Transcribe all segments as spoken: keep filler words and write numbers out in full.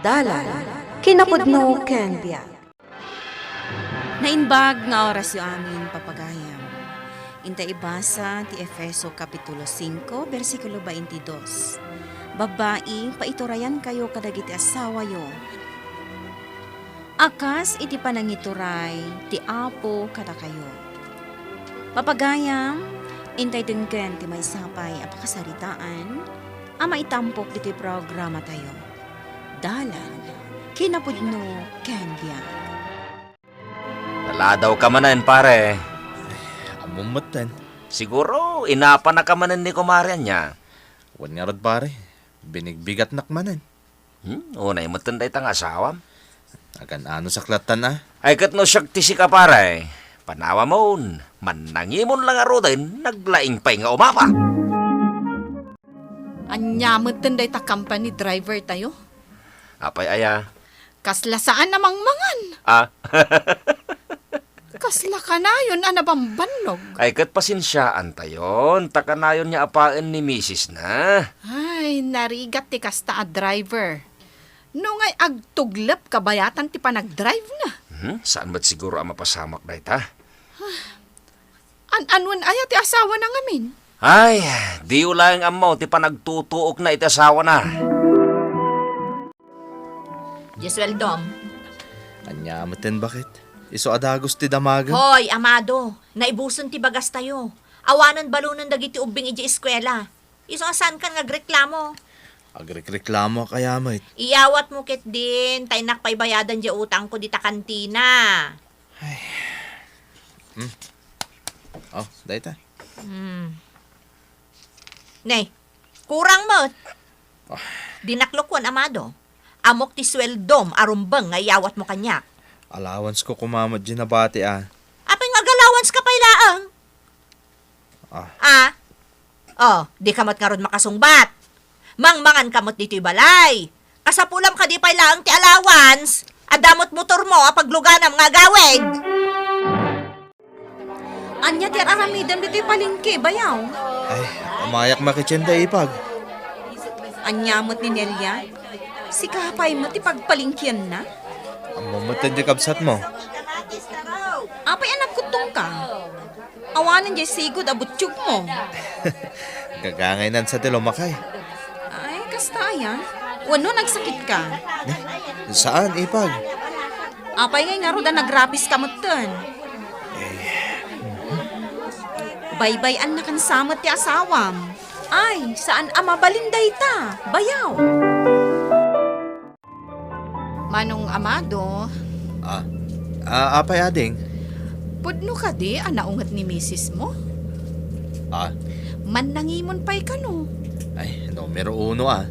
Dalan, kinapudno ken biag. Naimbag nga orasyo amin, papagayam. Inta ibasa ti Efeso Kapitulo singko, bersikulo baintidos. Babbai, paiturayankayo kadagiti asawayo, a kas iti panangituray ti Apo kadakayo. Papagayam, intay denggen ti maysa pay a pakasaritaan a maitampok ditoy programatayo. Dalan, kinapudno, ken biag. Naladawka manen, pare. Ammom metten. Siguro, inapanaka manen ni kumare ania? Wen ngarud, pare. Binigbigatnak manen. Hmm? Unay metten dayta nga asawam? Agan-anosak lattan a. Ay, ket no siak ti sika, pare, panawamon, mannangimon la ngaruden, naglaing pay nga umapa. Ania metten dayta company driver tayo? Apay aya? Kasla saan a mangmangan. Ah? Kasla kanayon a nabambannog. Ay, ket pasensiaantayon, ta kanayon nga apaen ni misisna. Ay, narigat ti kasta a driver. No ngay agtuglep kabayatan ti panagdrive na. Hmm, saan met siguro a mapasamak dayta? An-anuen aya ti asawana ngamin? Ay, diyo laeng ammo ti panagtutuokna iti asawana. Di sueldom. Ania metten, baket? Isu a dagus ti damagem. Hoy, Amado, naibusen ti bagastayo. Awanen balunen dagiti ubbing idiay eskuela. Isu a saankan nga agreklamo. Agrekreklamo kaya met? Iyawatmo ketdin, ta innak pay bayadan diay utangko dita kantina. Ay. Hmm. Oh, dayta. Hmm. Ne, kurang met. Ah. Dinak lokoen, Amado. Ammok ti sueldom a rumbeng nga iyawatmo kaniak. Allowance ko koma met diay nabati a. Apay nga ag-allowance ka pay laeng? Ah. Ah? Oh, dika met ngarud makasungbat. Mangmangan ka met ditoy balay. Kasapulam kadi pay laeng ti allowance, adda met motormo a pagluganam nga agawid. Ania ti ar-aramidem ditoy palengke, bayaw? Ay, umayak makitien da, ipag. Ania met ni Nelia? Sika pay met ti pagpalengkianna? Ammom met ti kabsatmo. Apay a nagkuttongka? Awanen diay sigud a butiogmo. Gagangaynan sa ti lumakay. Ay, kasta aya? Wenno nagsakitka? Ne? Saan, ipag? Apay ngay ngarud a nagrapiska metten? Eh. Baybay-annakan sa met ti asawam. Ay, saan a mabalin dayta, bayaw. Manong Amado. Ah. Ah, apay, ading? Pudno kadi a naunget ni misismo? Ah. Mannangimon pay kano? Ay, numero uno, ah.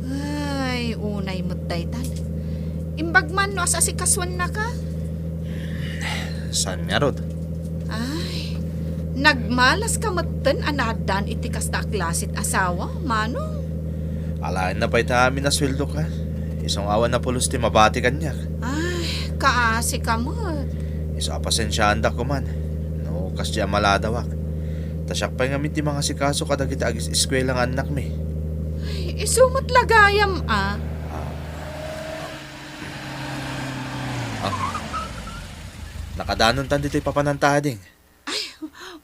Ay, unay met daytan. Imbag man no as-asikasuennaka? Saan ngarud? Ay, nagmalas ka metten a naaddaan iti kasta a klase ti asawa, Manong. Alaenna pay ti amin a sueldoka. Isu nga awan a pulos ti mabati kaniak. Ay, kaasi ka met. Isu a pasensiaandak koman no kasdi a maladawak. Ta siak pay ngamin ti mangasikaso kadagiti agis-eskuela nga annakmi. Ay, isu met la gayam a. Ah. Ah. Nakadanontan ditoy papananta, ading. Ay,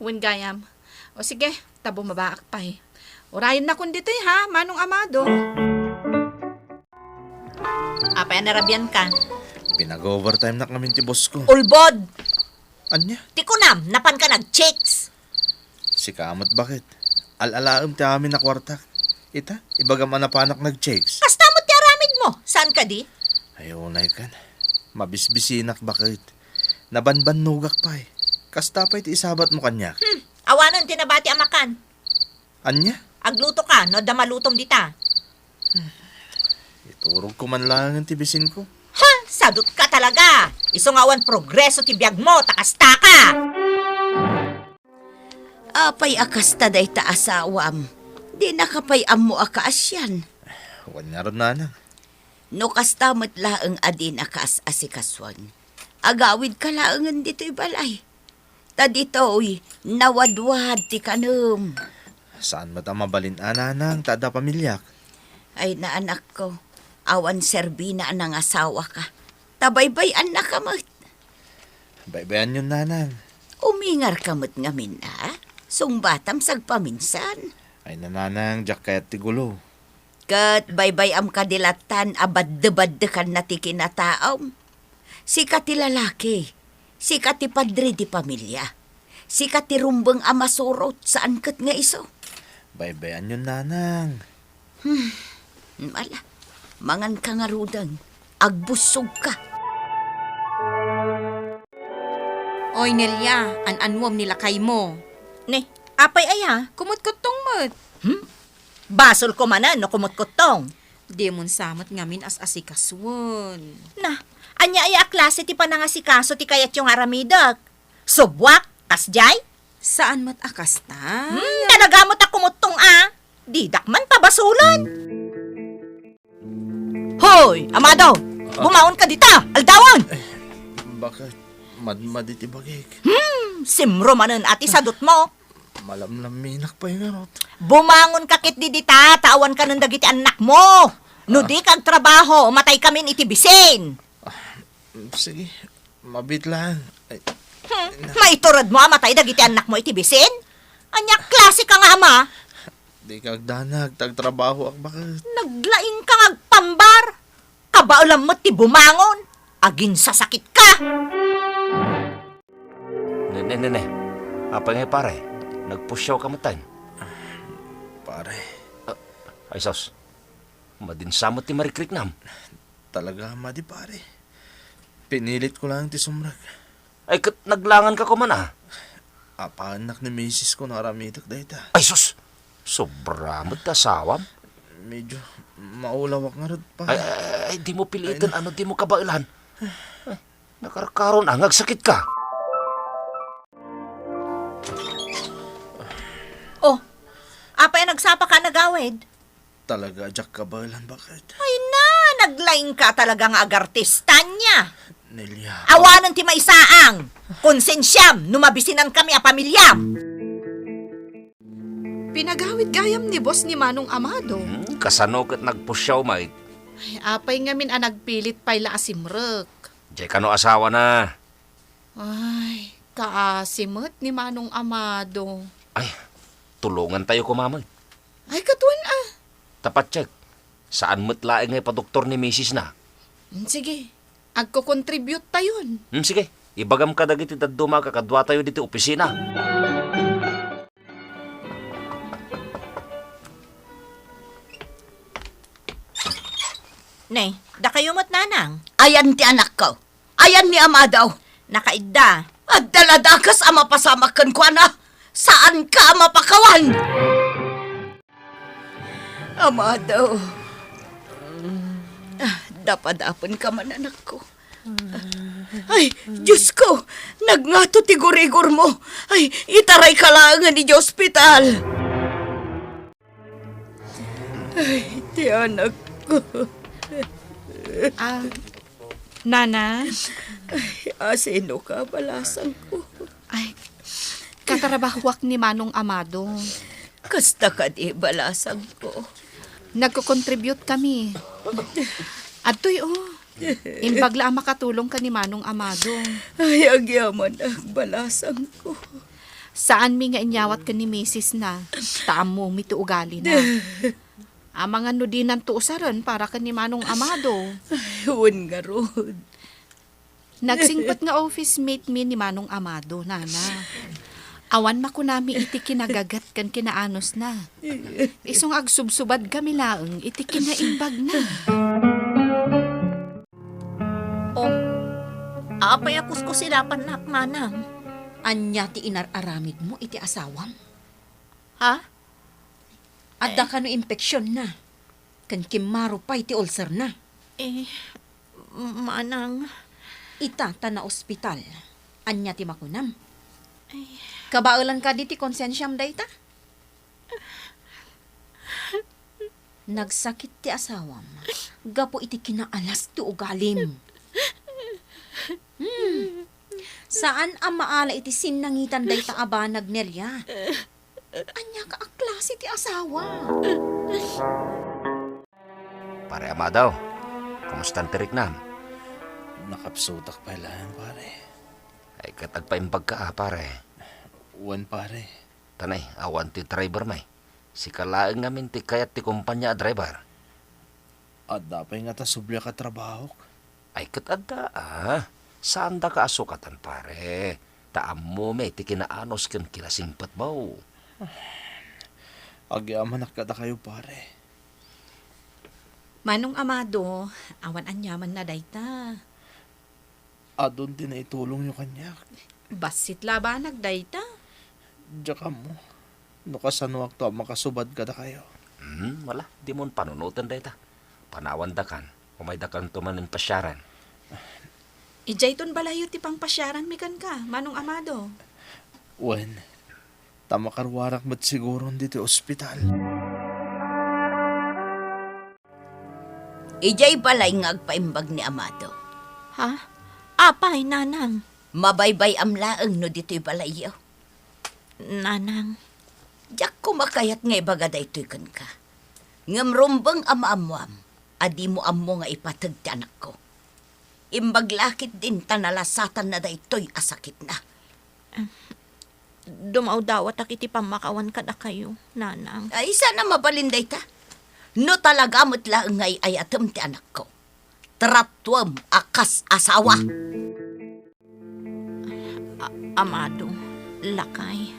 wen gayam. O sige, ta bumabaak pay. Urayennakon ditoy ha, Manong Amado. Apay a narabianka? Pinag-overtimenak ngamin ti boss ko. Ulbod! Ania? Ti kunam, napanka nag-chicks? Sika met, baket? Al-alaem ti amin a kuartak. Ita, ibagam a napanak nag-chicks. Kasta met ti aramidmo. Saan kadi? Ay, unay kan. Mabisbisinak, baket. Nabanbannogak pay. Kasta pay ti isabatmo kaniak. Hmm, awanen ti nabati a makan. Ania? Agluto ka, no adda malutom dita. Hmm. Iturog ko man laengen ti bisin ko. Ha! Sadut ka talaga! Isu nga awan progreso ti biagmo, ta kasta ka! Apay a kasta dayta asawam? Dinaka pay ammo a kaasian. Wen ngarud, nanang. No kasta met laeng a dinaka as-asikasuan, agawidka laengen ditoy balay. Ta ditoy, nawadwad ti kanem. Saan met a mabalin a, nanang, ta adda pamiliak? Ay, naanakko. Awan serbina a nangasawaka. Ta baybay-annaka met. Baybayanyon, nanang. Umingarka met ngamin, a? Sungbatam sagpaminsan. Ay, nanang, diak kayat ti gulo. Ket baybay-am kadi lattan a badde-baddekanna ti kinataom. Sika ti lalaki, sika ti padre di pamilia, sika ti rumbeng a masurot, saan ket nga isu. Baybayanyon, nanang. Hmm, ala, manganka ngaruden, agbussogka. Oy, Nelia, an-anuem ni lakaymo? Ne, apay aya, kumutkuttong met. Hmm? Basolko manen no kumutkuttong. Dimon sa met ngamin as-asikasuen. Na, ania aya a klase ti panangasikaso ti kayatyo nga aramidek? Subwak, kasdiay? Saan met a kasta? Hmm, talaga met a kumuttong a. Didak man pabasolen. Hoy, Amado! Ah? Bumangon ka dita! Aldawan! Eh, bakit? Madmadi ti bagik. Hmm, simro manen a ti sadutmo. Malamlaminak pay ngarud. Bumangon ka ketdi dita, ta awan kanen dagiti annakmo. No di ka agtrabaho, matay kamin iti bisin. Ah, sige, mabitlan. Ay, hmm, na- maituredmo a matay dagiti annakmo iti bisin? Ania klase ka nga ama? Di ka agdanag, ta agtrabahoak baket. Naglaing ka nga agpambar. Kabaelam met ti bumangon. Aginsasakit ka. Ne, ne, ne, ne. Apay ngay, pare? Nagpusiaw ka metten? Pare. Ah, ay sus. Madin sa met ti marikriknam. Talaga, madi, pare. Pinilit ko lang ti sumrek. Ay, ket naglangan ka koma, a? Apaannak ni misis ko nga aramidek dayta. Ay sus! Sobra met ti asawam. Medyo maulawak ngarud, pare. Ay, ay, ay, dimo piliiten. Ay, na- Ano dimo kabaelan? Ay, nakarkaron a nga agsakit ka. Oh, apay a nagsapaka a nagawid? Talaga, diak kabaelan, baket. Ay na, naglaing ka talaga nga agartista, ania. Nelia. Awanen ti maisaang. Konsensiam no mabisinan kami a pamiliam. Pinagawid gayam ni boss ni Manong Amado. Hmm, kasano ket nagpusiaw, Mike? Ay, apay ngamin a nagpilit pay la a simrek. Diay kano asawana? Ay, kaasi met ni Manong Amado. Ay, tulongantayo koma met. Ay, katuan a. Ta patse, saan met laeng nga ipadoktor ni misis na. Mm, sige, agko-contribute tayon. Mm, sige, ibagam kadagiti dadduma a kakaduatayo ditoy opisina. Ne, dakayo met, nanang? Ayan ti anakko. Ayan ni Amado. Nakaidda. Adda la dakes a mapasamak kenkuana. Saanka a mapakawan. Amado. Ah, dapadapenka man, anakko. Ay, Diosko! Nagngato ti gurigormo! Ay, itarayka laengen idiay ospital! Ay, ti anakko. Ah, Nana? Ay, asinoka, balasangko? Ay, katrabahoak ni Manong Amado. Kasta kadi, balasangko? Nagko-contribute kami. Adtoy, oh. Imbag la a makatulong ken ni Manong Amado. Ay, agyamanak, balasangko. Saanmi nga inyawat ken ni misis na, ta ammomi ti ugalina. Amangan no dinanto usaren para ken ni Manong Amado. Ay, wen ngarud. Nagsingpet nga office mate mi ni Manong Amado, nana. Awan makunami iti kinagaget ken kinaanusna. Isu nga agsubsubad kami laeng iti kinaimbagna. Oh, apay a kuskusinapannak, manang? Ania ti inar-aramidmo iti asawam? Ha? Adda kano impeksionna? Ken kimmaro pay ti ulcerna. Eh, manang. Ita ta naospital. Ania ti makunam? Eh. Kabaelan kadi ti konsensiam dayta? Nagsakit ti asawam gapu iti kinaalas ti ugalim. Hmm. Saan a maala iti sinnangitan dayta a banag, Nelia. Ania ka a klase ti asawa? Pare Amado, Kumusta ti riknam? Nakapsutak pay laeng, pare. Ay, ket agpaimbagka, a, pare. Wen, pare. Tanay, awan ti driver, may. Sika laeng ngamin ti kayat ti kompania a driver. Adda pay ngata subliak a trabahok? Ay, ket adda, a. Saandaka a sukatan, pare. Ta ammomi ti kinaanus ken kinasingpet, baw. Agyamanak kadakayo, pare. Manong Amado, awan aniamanna dayta. Adun ti naitulongyo kaniak. Bassit labanak dayta. Diak ammo no kasanoakto a makasubad kadakayo. Hmm, wala, dimon panunoten dayta. Panawandakan, umaydakanto manen pasiaran. Idiayton balayyo ti pangpasiaranmi kenka, Manong Amado. Wen, ta makaruarak met siguron ditoy ospital. Idiay balay nga agpaimbag ni Amado. Ha? Apay, Nanang? Mabaybay-am laeng no ditoy balayyo. Nanang. Diak koma kayat nga ibaga daytoy kenka. Ngem rumbeng a maammoam a dimo ammo nga ipateg ti anakko. Imbag la ketdin ta nalasatanna daytoy a sakitna. Dumawdawatak iti pammakawan kadakayo, Nanang. Ay, saan a mabalin dayta? No talaga met laeng nga ay-ayatem ti anakko, tratuem a kas asawa. A-, Amado, lakay.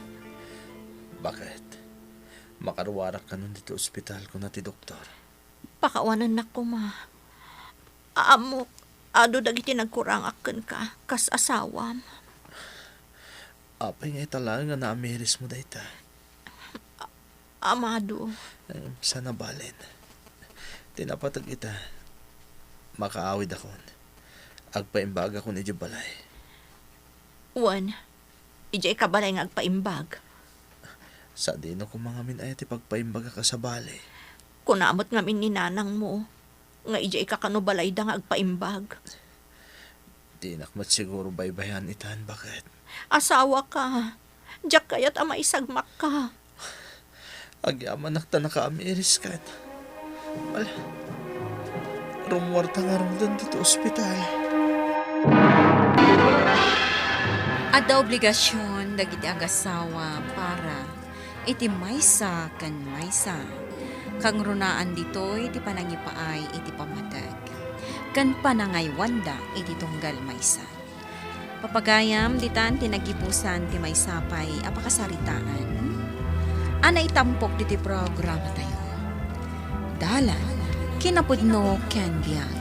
Bakit? Makaruarak kanon ditoy ospital, kuna ti doktor. Pakawanennak koma. Ammok, adu dagiti nagkurangak kenka, kas asawam. Apay nga ita laeng nga naamirismo dayta? A-, Amado. Em, saan a balin. Ti napateg ita, makaawidakon. Agpaimbagakon idiay balay. Wen, idiay ka balay nga agpaimbag. Sadino koma ngamin aya ti pagpaimbagak a sabali? Kuna met ngamin ni nanangmo nga idiay ka kano balayda nga agpaimbag. Dinak met siguro baybay-an itan, baket? Asawa ka. Diak kayat a maisagmakka. Agyamanak ta nakaamiris ket. Ala, rummuarta ngaruden ditoy ospital. Adda obligasion dagiti agasawa para iti maysa ken maysa. Kangrunaan ditoy ti panangipaay iti pammateg ken panangaywanda iti tunggal maysa. Papagayam, ditan ti nagipusan ti maysa pay a pakasaritaan a naitampok ditoy programatayo. Dalan, kinapudno ken biag.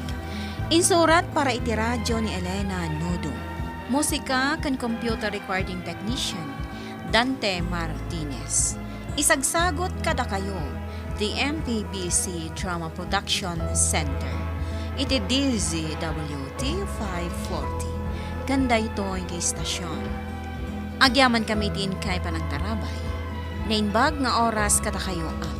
Insurat para iti radio ni Elena Nudo. Musika ken computer recording technician, Dante Martinez. Isagsagot kadakayo ti M P B C Drama Production Center iti D Z W T five forty ken daytoy nga istasion. Agyamankami iti inkay panangtarabay. Naimbag nga oras kadakayo a